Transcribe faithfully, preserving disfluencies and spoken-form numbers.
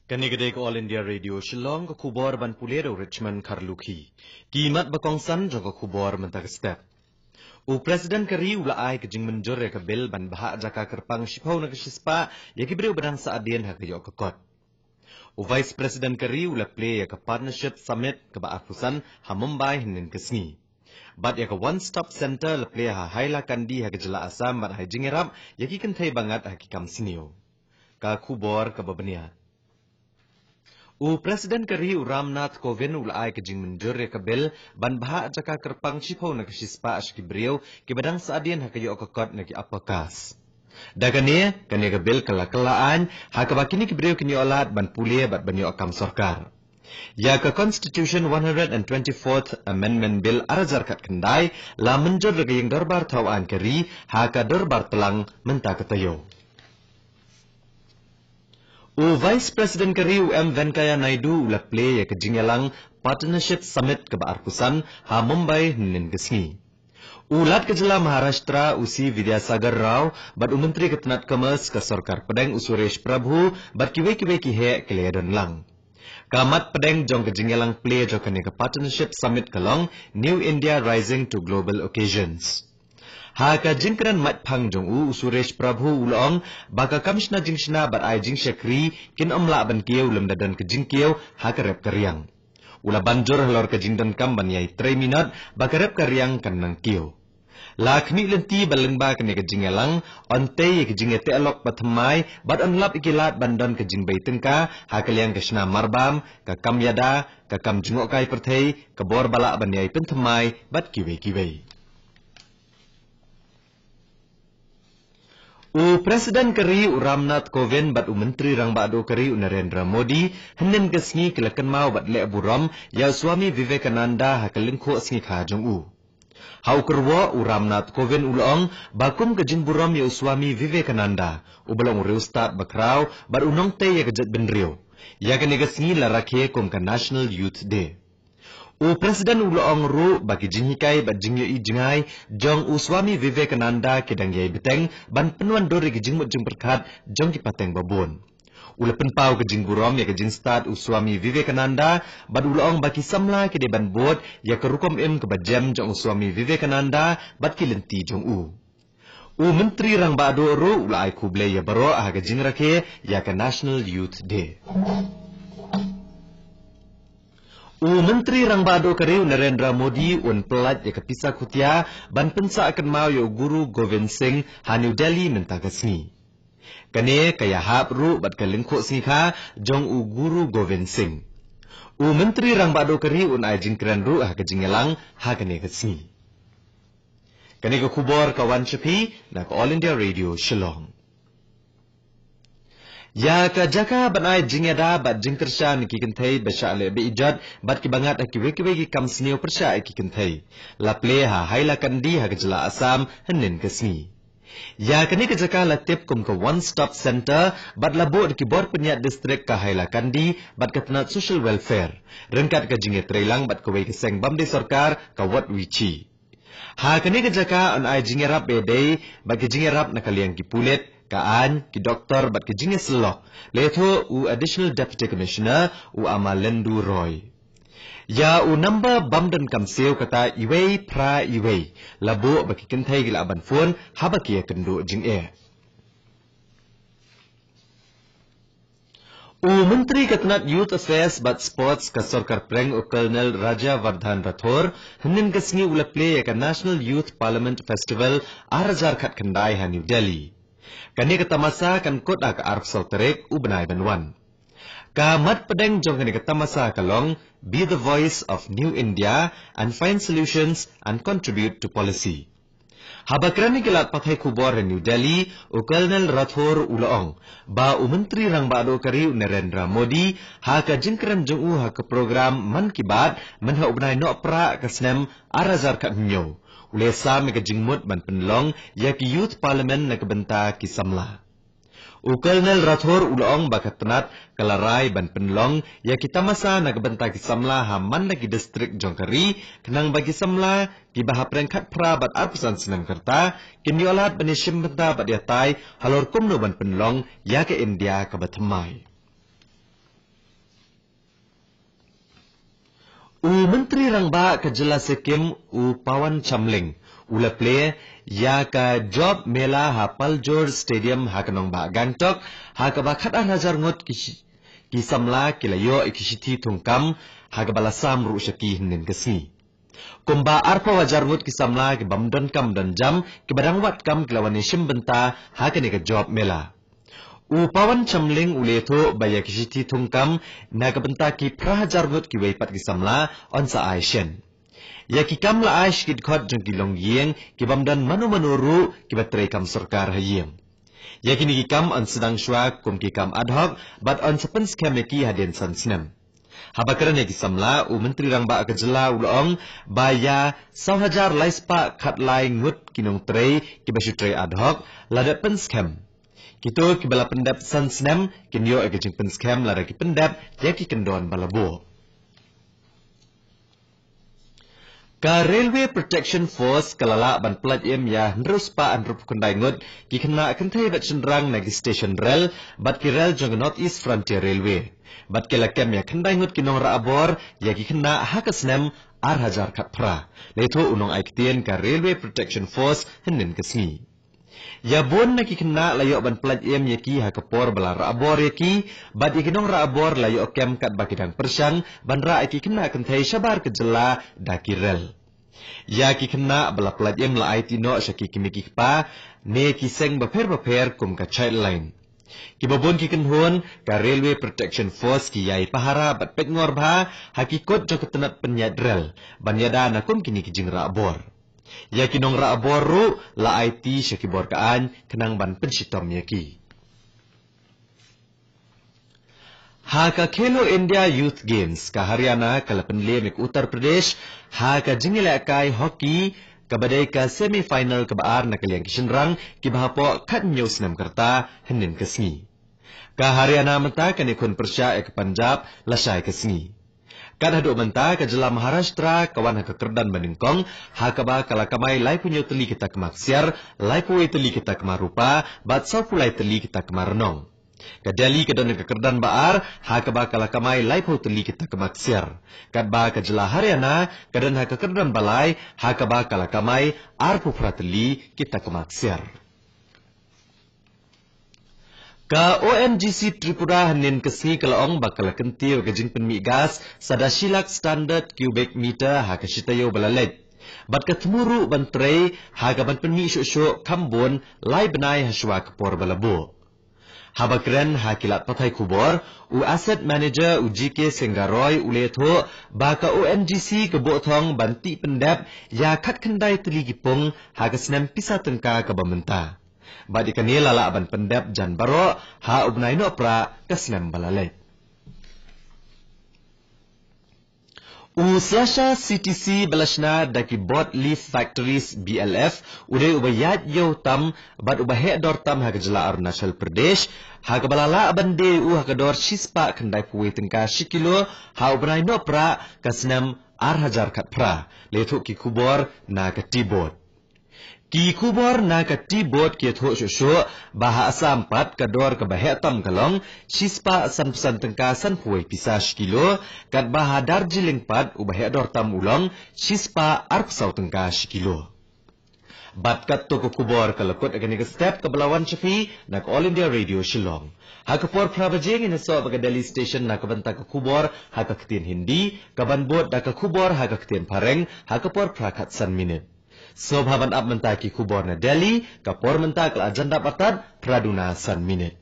Kane ka dei ka All India Radio Shillong, ka khubor ban pule da u Richmond Kharlukhi. Ki mat ba kongsan jong ka khubor mynta ka step. U President ka ri u la ai ka jingmynjur ïa ka bill ban bhah jaka kyrpang shiphew na ka shispah ïa ki briew ba dang sah hadien ha ka ïoh ka kot. U Vice President ka ri u la plie ïa ka Partnership Summit kaba arphew san ha Mumbai hynnin ka sngi. Bad ïa ka One Stop Center la plie ha Hailakandi ha ka jylla Assam ban ai jingïarap ïa ki kynthei ba ngat ha ki kam sniew. Ka khubor kaba bniat. U President ka ri u Ramnath Kovind u la ai ka jingmynjur ïa ka bill ban bhah jaka kyrpang shiphew na ka shispah sha ki briew kiba dang sah hadien ha ka ïoh ka kot na ki upper caste. Da kane, kane ka bill ka la kylla aiñ ha kaba kine ki briew kin ïoh lad ban pule bad ban ïoh kam sorkar. Ïa ka Constitution one hundred and twenty-fourth Amendment Bill ar hajar khatkhyndai la mynjur da ka ïing dorbar thaw aiñ ka ri ha ka dorbar tlang mynta ka taïew. U Vice President ka ri u M Venkaiah Naidu u la plie ïa ka jingïalang Partnership Summit kaba arphew san ha Mumbai hynnin ka sngi. U Lat ka jylla Maharashtra u C Vidyasagar Rao bad u Myntri ka tnat Commerce ka sorkar pdeng u Suresh Prabhu bad kiwei kiwei ki heh ki la ïadon lang. Ka mat pdeng jong ka jingïalang plie jong kane ka Partnership Summit ka long New India Rising to Global Occasions. Ha ka jingkren maitphang jong u, u Suresh Prabhu u la ong ba ka kam shna jingshna bad ai jingshakri kin ym lah ban kiew lymda don ka jingkiew ha ka rep ka riang. U la ban jur halor ka jingdonkam ban ïai trei minot ba ka rep ka riang kan nang kiew. La khmih lynti ba lyngba kane ka jingïalang, yn tei ïa ka jingïateh lok ba thymmai bad yn lap ïa ki lad ban don ka jingbei tyngka ha ka liang ka shna marbam, ka kam ïada, ka kam jngohkai pyrthei, ka bor ba lah ban ïai pynthymmai bad kiwei kiwei. U President ka ri u Ramnath Kovind bad u Myntri Rangbah Duh ka ri u Narendra Modi hynnin ka sngi ki la kynmaw bad leh burom ïa u Swami Vivekananda ha ka lyngkhuh sngi kha jong u. Ha u kyrwoh u Ramnath Kovind u la ong ba kum ka jingburom ïa u Swami Vivekananda, uba long u riewstad bakhraw bad u nongtei ïa ka jaitbynriew, ïa kane ka sngi la rakhe kum ka National Youth Day. U President u la ong ruh ba ki jinghikai bad jingïohi jngai jong u Swami Vivekananda ki dang ïai bteng ban pynwandur ïa ki jingmut jingpyrkhat jong ki pateng ba bun. U la pynpaw ka jingburom ïa ka jingstad u Swami Vivekananda bad u la ong ba ki samla ki dei ban bud ïa ka rukom im kaba jem jong u Swami Vivekananda bad ki lynti jong u. U Myntri Rangbah Duh ruh u la ai khublei ïa baroh ha ka jingrakhe ïa ka National Youth Day. U Myntri Rangbah Duh ka ri u Narendra Modi un pyllait ïa ka pisa khutia ban pynsah kynmaw ïa u Guru Govind Singh ha New Delhi mynta ka sngi. Kane ka ïahap ruh bad ka lyngkhuh sngi kha jong u Guru Govind Singh. U Myntri Rangbah Duh ka ri un ai jingkren ruh ha ka jingïalang ha kane ka sngi. Kane ka khubor ka wan sha phi na ka All India Radio Shillong. Ïa ka jaka ban ai jingïada bad jingkyrshan ïa ki kynthei ba shah leh beh ijot bad kiba ngat ha kiwei kiwei ki kam sniew pyrshah ïa ki kynthei, la plie ha Hailakandi ha ka jylla Assam hynnin ka sngi. Ïa kane ka jaka la tip kum ka One Stop Center bad la buh da ki bor pynïaid district ka Hailakandi bad ka tnat Social Welfare, ryngkat ka jingïatreilang bad kawei ka seng bym dei sorkar ka Wat Wichi. Ha kane ka jaka yn ai jingïarap ba ïadei bad ka jingïarap na ka liang ki pulit, ka aiñ, ki doktor bad ka jingïasyllok, la ïathuh u Additional Deputy Commissioner u Amalendu Roy. Ïa u number bym donkam siew kata iwei phra iwei la buh ba ki kynthei ki lah ban phone haba ki ïakynduh jingeh. U Myntri ka tnat Youth Affairs bad Sports ka sorkar pdeng u Colonel Rajyavardhan Rathore hynnin ka sngi u la plie ïa ka National Youth Parliament Festival ar hajar khatkhyndai ha New Delhi. Kane ka tamasa kan kut ha ka arphew saw tarik u bnai ban wan. Ka mat pdeng jong kane ka tamasa ka long Be the Voice of New India and Find Solutions and Contribute to Policy. Haba kren ïa ki lad pathai khubor ha New Delhi, u Colonel Rathore u la ong ba u Myntri Rangbah Duh ka ri u Narendra Modi ha ka jingkren jong u ha ka program Mann Ki Baat mynha u bnai Nohprah ka snem ar hajar khathynñiew u la sam ïa ka jingmut ban pynlong ïa ki Youth Parliament na ka bynta ki samla. U Colonel Rathore u la ong ba ka tnat ka la rai ban pynlong ïa ki tamasa na ka bynta ki samla ha man la ki district jong ka ri, khnang ba ki samla kiba hapdeng khatphra bad arphew san snem ka rta kin ïoh lad ban ïashim bynta bad ïatai halor kumno ban pynlong ïa ka India kaba thymmai. U Myntri Rangbah ka jylla Sikkim, u Pawan Chamling, u la plie ïa ka Job Mela ha Paljor Stadium ha ka nongbah Gangtok, ha kaba khat ar hajar ngut ki, ki samla ki la ïoh ïa ki shithi thungkam, ha kaba la sam ruh sha ki hynnin ka sngi. Kumba arphew hajar ngut ki samla ki bym don kam don jam, kiba dang wad kam ki la wan ïashim bynta ha kane ka Job Mela. U Pawan Chamling u la ïathuh ba ïa ki shithi thungkam na ka bynta ki phra hajar ngut kiwei pat ki samla yn sa ai shen. Ïa ki kam la ai sha ki dkhot jong ki longïing ki bym don mano mano ruh kiba trei kam sorkar ha ïing. Ïa kine ki kam yn sdang shuwa kum ki kam ad hoc bad yn sa pynskhem ïa ki hadien san snem. Haba kren ïa ki samla, u Myntri Rangbah ka jylla u la ong ba ïa saw hajar lai spah khatlai ngut ki nongtrei kiba shu trei ad hoc la dep pynskhem. Kito kiba la pyndep san snem kin ïoh ïa ka jingpynskhem lada ki pyndep ïa ki kyndon ba la buh. Ka Railway Protection Force ka la lah ban pyllait im ïa hynriew spah hynriewphew khyndai ngut ki khynnah kynthei bad shynrang na ki station rel bad ki rel jong ka North East Frontier Railway. Bad ki la kem ïa khyndai ngut ki nongrah bor ïa ki khynnah ha ka snem ar hajar khatphra, la ïathuh u nongai ktien ka Railway Protection Force hynnin ka sngi. Ïa bun na ki khynnah la ïoh ban pyllait im ïa ki ha ka por ba la rah bor ïa ki, bad ïa ki nongrah bor la ïoh kem katba ki dang pyrshang ban rah ïa ki khynnah kynthei shabar ka jylla da ki rel. Ïa ki khynnah ba la pyllait im la aiti noh sha ki kmie ki kpa ne ki seng bapher bapher kum ka Childline. Kiba bun ki kynhun ka Railway Protection Force ki ïai pahara bad peit ngor bha ha ki kut jong ka tnat pynïaid rel ban ïada na kum kine ki jingrah bor. Ïa ki nongrah bor ruh la aiti sha ki bor ka aiñ khnang ban pynshitom ïa ki. Ha ka Khelo India Youth Games, ka Haryana ka la pynlem ïa ka Uttar Pradesh ha ka jingïalehkai hockey, kaba dei ka semi final kaba ar na ka liang ki shynrang kiba hapoh khathynñiew snem ka rta hynnin ka sngi. Ka Haryana mynta kan ïakhun pyrshah ïa ka Punjab lashai ka sngi. Kat haduh mynta ka jylla Maharashtra ka wan ha ka kyrdan banyngkong, ha kaba ka la kamai laiphew hynñiew tylli ki takma ksiar, laiphew wei tylli ki takma rupa bad sawphew lai tylli ki takma rnong. Ka Delhi ka don ha ka kyrdan ba ar, ha kaba ka la kamai laiphew tylli ki takma ksiar. Katba ka jylla Haryana ka don ha ka kyrdan ba lai, ha kaba ka la kamai arphew phra tylli ki takma ksiar. Ka O N G C Tripura hynnin ka sngi ka la ong ba ka la kyntiew ïa ka jingpynmih gas sa da shi lak standard cubic meter ha ka shi taïew ba la leit. Bad ka thmu ruh ban trei ha ka ban pynmih shuh shuh kham bun lai bnai ha shuwa ka por ba la buh. Haba kren ha ki lad pathai khubor, u Asset Manager u G K Senggaroi u la ïathuh ba ka O N G C ka buh thong ban tih pyndep ïa khatkhyndai tylli ki pung ha ka snem pisa tyngka kaba mynta. Bad ïa kane la lah ban pyndep jan baroh ha u bnai Nohprah ka snem ba la leit. U Slasha C T C ba la shna da ki Broadleaf Factories B L F u dei uba ïaid ïew tam bad uba heh dor tam ha ka jylla Arunachal Pradesh, ha kaba la lah ban die ïa u ha ka dor shispah khyndaiphew wei tyngka shi kilo ha u bnai Nohprah ka snem ar hajar khatphra, la ïathuh ki khubor na ka Tea Board. Ki khubor na ka Tea Board ki ïathuh shuh shuh ba ha Assam pat ka dor kaba heh tam ka long shispah sanphew san tyngka sanphew wei pisa shi kilo, katba ha Darjeeling pat uba heh dor tam u long shispah arphew saw tyngka shi kilo. Bad katto ka khubor ka la kut ha kane ka step kaba la wan sha phi na ka All India Radio Shillong. Ha ka por phra baje ngin ïasoh bad ka Delhi Station na ka bynta ka khubor ha ka ktien Hindi, kaban bud da ka khubor ha ka ktien Phareng ha ka por phra khatsan minit. Sngewbha ban ap mynta ki khubor na Delhi, ka por mynta ka la jan dap artat phra duna san minit.